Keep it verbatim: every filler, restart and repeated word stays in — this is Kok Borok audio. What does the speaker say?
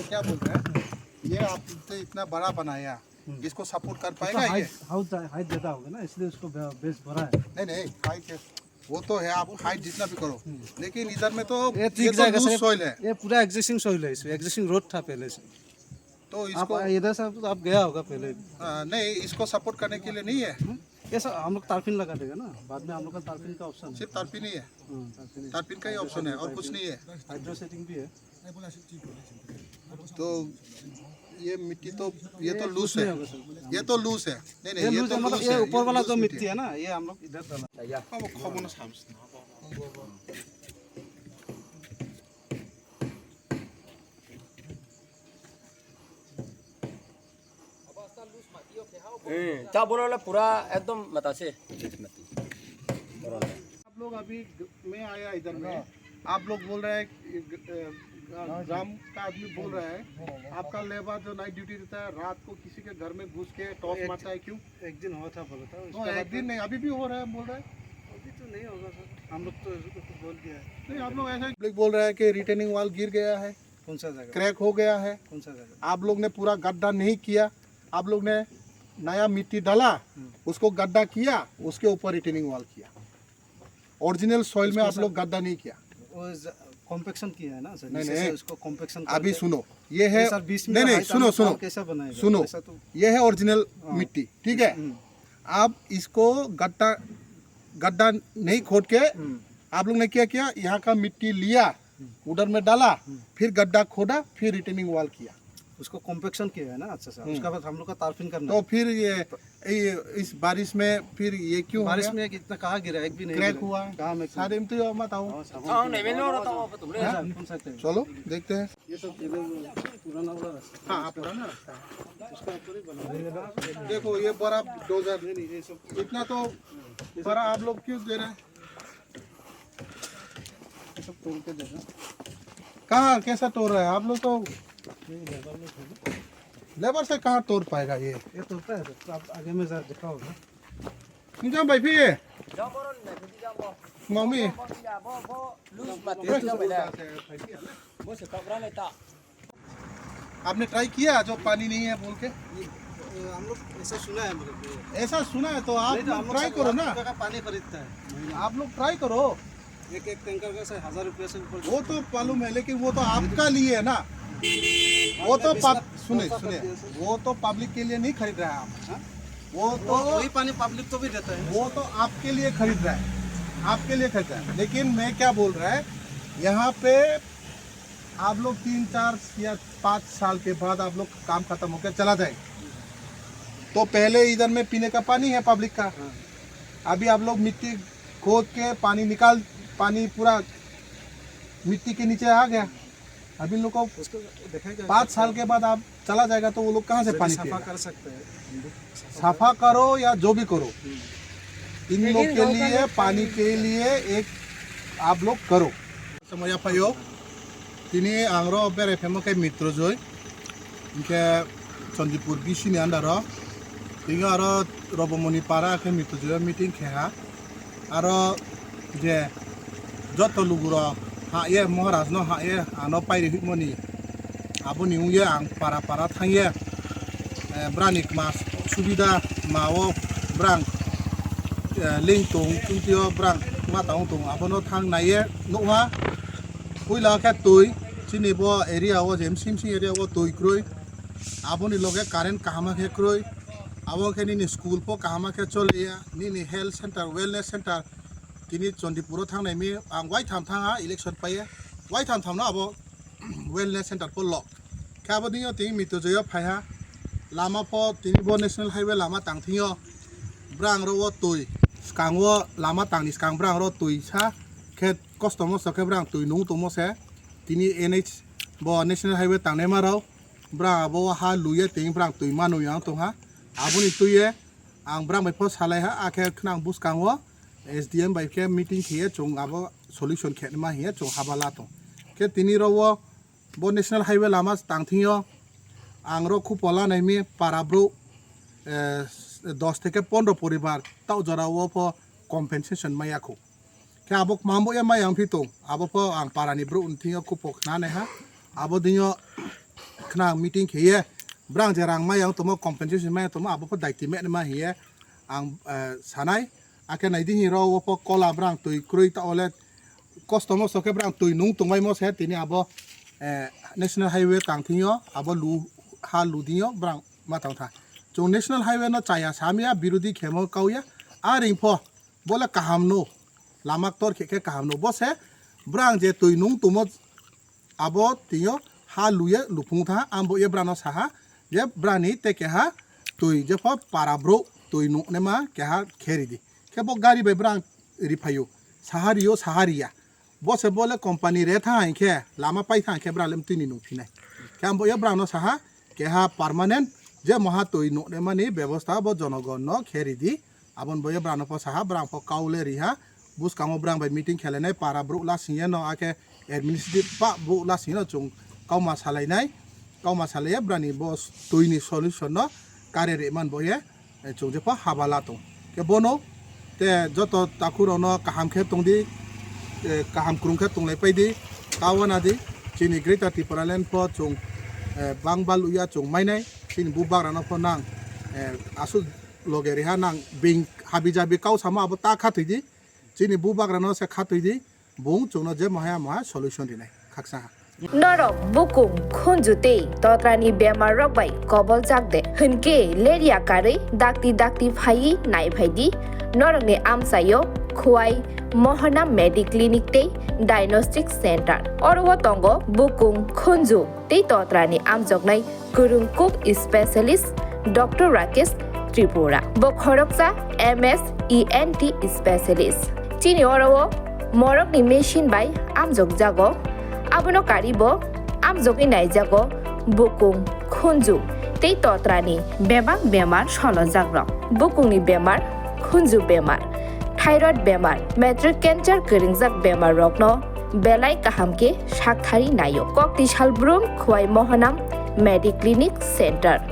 क्या बोल रहे हैं? ये आपने इतना बड़ा बनाया, हम्म। इसको सपोर्ट कर उसका पाएगा ये? हाइट, हाउस, हाइट ज्यादा होगा ना, इसलिए उसको बे-, बेस बड़ा है। नहीं, नहीं, हाइट है, वो तो है, आप हाइट जितना भी करो, हम्म। लेकिन इधर में तो ये तो ये एक तो जाएगा लूज सर, सॉइल है। ये पूरा एग्जिस्टिंग सॉइल है, इसमें एग्जिस्टिंग रोड था पहले से। तो आप इसको इधर से आप, आप गया होगा पहले। हाँ, नहीं, इसको सपोर्ट करने के लिए नहीं है। हम्म? ये सर हम लोग तारपिन लगा देगा ना, बाद में हम लोग का तारपिन का ऑप्शन है। सिर्फ तारपिन ही है। हाँ, तारपिन ही। तारपिन का ही ऑप्शन है और कुछ नहीं है। हाइड्रो सेटिंग भी है। तो ये मिट्टी तो, ये तो ये लूज कुछ नहीं है। होगा सर। ये तो लूज है। नहीं, नहीं, ये ये लूज तो है, मतलब लूज ये है, ऊपर ये वाला लूज जो मिट्टी मिट्टी है। है ना, ये हम लोग इधर डाला। अब खबर ना सामने। Hmm, tak boleh lah pura ekdom mata se. आप लोग अभी ग-, मैं आया इधर में, आप लोग बोल रहे हैं कि ग-, अ, ग-, गांव का आदमी बोल रहा है, आपका लेबर जो नाइट ड्यूटी देता है, रात को किसी के घर में घुस के टॉर्च एक मारता है, क्यों? एक दिन हुआ था बोला था, तो उसके बाद एक दिन तो नहीं, अभी भी हो रहा है, बोल रहा है। अभी तो नहीं होगा सर, हम लोग तो इसको तो बोल दिया है। नहीं, आप लोग ऐसा पब्लिक बोल रहा है कि रिटेनिंग वॉल गिर गया है, कौन सा जगह? क्रैक हो गया है। कौन सा जगह? आप लोग ने पूरा गड्ढा नहीं किया, आप लोग ने नया मिट्टी डाला, हम्म। उसको गड्ढा किया, उसके ऊपर रिटेनिंग वॉल किया। ओरिजिनल सॉइल में उसको आप सर लोग गड्ढा नहीं किया। वो ज-, कॉम्पैक्शन किया है ना सर, नहीं, जिससे नहीं। सर उसको कॉम्पैक्शन अभी करके सुनो, ये है, ये सर बीच में नहीं, नहीं, हाइट सुनो, हम, सुनो, हम कैसा बनाएगा? सुनो, ऐसा तो ये है ओरिजिनल हाँ। मिट्टी, ठीक है? हम्म। आप इसको गड्ढा, गड्ढा नहीं खोद के हम्म। आप लोग ने क्या किया, यहाँ का मिट्टी लिया, हम्म। उधर में डाला, हम्म। फिर गड्ढा खोदा, फिर रिटेनिंग वॉल किया। उसको कॉम्पैक्शन किया है ना, अच्छा सर। हम्म। उसका बाद हम लोग का तारपिन करना तो है। फिर ये, ये इस बारिश में फिर ये क्यों हो बारिश गया? में कितना, कहाँ गिरा? एक भी नहीं क्रैक गिरा। हुआ है। कहाँ में सारे में तो ये मत आओ। हाँ, सब हाँ, नहीं, मैंने और बताओ, आप तुमने। हाँ? सर, कौन सा टाइम? चलो, देखते हैं। ये सब चीज़ें पुराना वाला रास्ता। हाँ, हाँ, पुराना रास्ता है। उसका ऊपर ही बना है। देखो, ये बड़ा डोजर, नहीं, नहीं, ये सब इतना तो बड़ा आप लोग क्यों दे रहे हैं? ये सब तोड़ के देना। कहाँ, कैसा तोड़ रहा है आप लोग? तो ये लेबर लोग है ना? लेबर से कहाँ तोड़ पाएगा ये? ये तोड़ता है सर, तो आप आगे में सर देखा होगा। Ni jam bai phi? Mami. आपने ट्राई किया जो पानी नहीं है बोल के? ये, ये हम लोग ऐसा सुना है, मतलब, ये ऐसा सुना है तो आप नहीं, तो लोग हम लोग ट्राई सब करो लाखों ना। टका पानी खरीदता है महीना। आप लोग ट्राई करो। एक एक टैंकर का सर हजार रुपया से ऊपर वो तो मालूम है, लेकिन वो तो आपका लिए है ना। वो तो पब-, सुने, सुने, वो तो पब्लिक के लिए नहीं खरीद रहा है आप। हाँ? वो तो वो, वही पानी पब्लिक को भी देता है। वो तो आपके लिए खरीद रहा है, आपके लिए खरीद रहा है। लेकिन मैं क्या बोल रहा है, यहाँ पे आप लोग तीन, चार या पाँच साल के बाद आप लोग काम खत्म होकर चला जाए, तो पहले इधर में पीने का पानी है पब्लिक का। हाँ। अभी आप लोग मिट्टी खोद के पानी निकाल, पानी पूरा मिट्टी के नीचे आ गया। अभी इन लोग को उसको देखेगा पाँच साल के बाद आप चला जाएगा तो वो लोग कहाँ से पानी पिएगा? कर सकते हैं। सफा करो या जो भी करो, हम्म। इन लोग के लिए, पानी के लिए एक आप लोग करो। Samoya phaio, tini ang ro berai phaima khe Mitrojoi, hinkhe Chandipur B C ni under o, tini aro Robomoni para khe Mitrojoi o meeting khe ha. Aro je joto lugurok ha ye, Maharaj no ha ye, ano pairi himoni, aboni wngye ang para para thangye, eh, brani kma subida ma o brang, eh, ling tong, chumtio brang ma tong tong, abono thang naiye nukha. Puila khe twi, chini bo area o je msing msing area o twi kwrwi, aboni loge current kaham khe kwrwi, abo khe nini school pho kaham khe choliya, nini health center, wellness center, tini Chandipur o thangnai mi ang waitham thangha election paiye, waitham thamno abo wellness center pho lok. Khe abo dingyo tini Mitrojoi o phaiha, lama pho tini bo national highway lama tangthingyo, brang ro o twi, skang o lama tangni skang brang ro twi sa, khe kosto mosto khe brang twi nung tongmo se, tini N H bo national highway tangnai ma rao, brang abo ha luye tini brang twi manwi ang tongha, aboni twiye ang brang bai pho salai ha, akhe khwnang bwskango S D M bai khe meeting khiye chwng abo solution khe ma hiye chwng haba la tong. Khe tini ro o bo national highway lama tangthingyo ang ro khupo la nai mi para bro, eh, dos theke pondro poribar tao jora o pho compensation maya khu. Khe abo mambo ya maya ang phi tong, abo pho ang para ni bro thingyo khupo khna nai ha, abo dingyo Nang meeting kheye, brang je rang maya tongmo, compensation maya tongmo, abo pho daiti me ma hiye ang, eh, sanai. Akhe naidi hi ro wo pho kola brang twi kroi ta ole kosto mosto khe brang twi nung tongbai mo se tini abo, eh, national highway tang thingyo abo lu ha lu dingyo brang ma tang tha. Chung national highway no chaya samya birodhi khemo kauya a ring pho bole kaham no lama ktor khe khe kaham no bo se brang je twi nung tongmo abo twiyo ha luye luphung tha, ambo ye brano saha je brani te keha twi jepho para bro twi nuknema keha khe ridi. Khe bo gari bai brang riphaio, saha rio, saha riya. Bo se bole company re tha hai khe lama pai tha hai khe bra lem twi ni nukphinai. Khe ambo ye brano saha keha permanent je moha twi nuknemani bebosta bo jonogon no khe ridi. Aboni bo ye brano pho saha, brang pho kau le riha. Bwskango brang bai meeting khelenai para bro lasingye no, akhe administrative pa bro lasingye no chung kauma salainai. Kauma salaiya brani bo twi ni solution no kare re man bo ye, eh, chung jepho haba la tong. Khe bono te joto takhurokno kaham khe tongdi, eh, kaham kwrwng khe tonglai paidi, kawana di. Chini Greater Tipraland pho chung, eh, bang baluya chung mainai, chini bubagrano pho nang, eh, aswk loge riha nang bing habi jabi kau samo abo ta kha thwidi, chini bubagrano se kha thwidi, bung chungno je mohaya moha solution rinai khaksa ha. Norok bukung khunju tei totrani bemar rok bai kobol jak de hwnkhe leria karwi dakti dakti phaiwi nai phaidi norokni amchaio Khwai Mohana Medic Clinic tei Diagnostic Center. Oro o tongo bukung khunju tei totrani amjoknai kwrwng kuk specialist Doctor Rakesh Tripura. Bo khoroksa M S E N T specialist. Chini oro o morokni machine bai amjokjago. Abono karibo amjogwi naijago bukung, khunju tei totrani bebak bemar solojakrok. Bukungni bemar, khunju bemar, thyroid bemar, matric cancer kwrwngjak bemar rokno belai kaham khe sakthari naio. Kokti Salbrum Khwai Mohanam Mediclinic Center.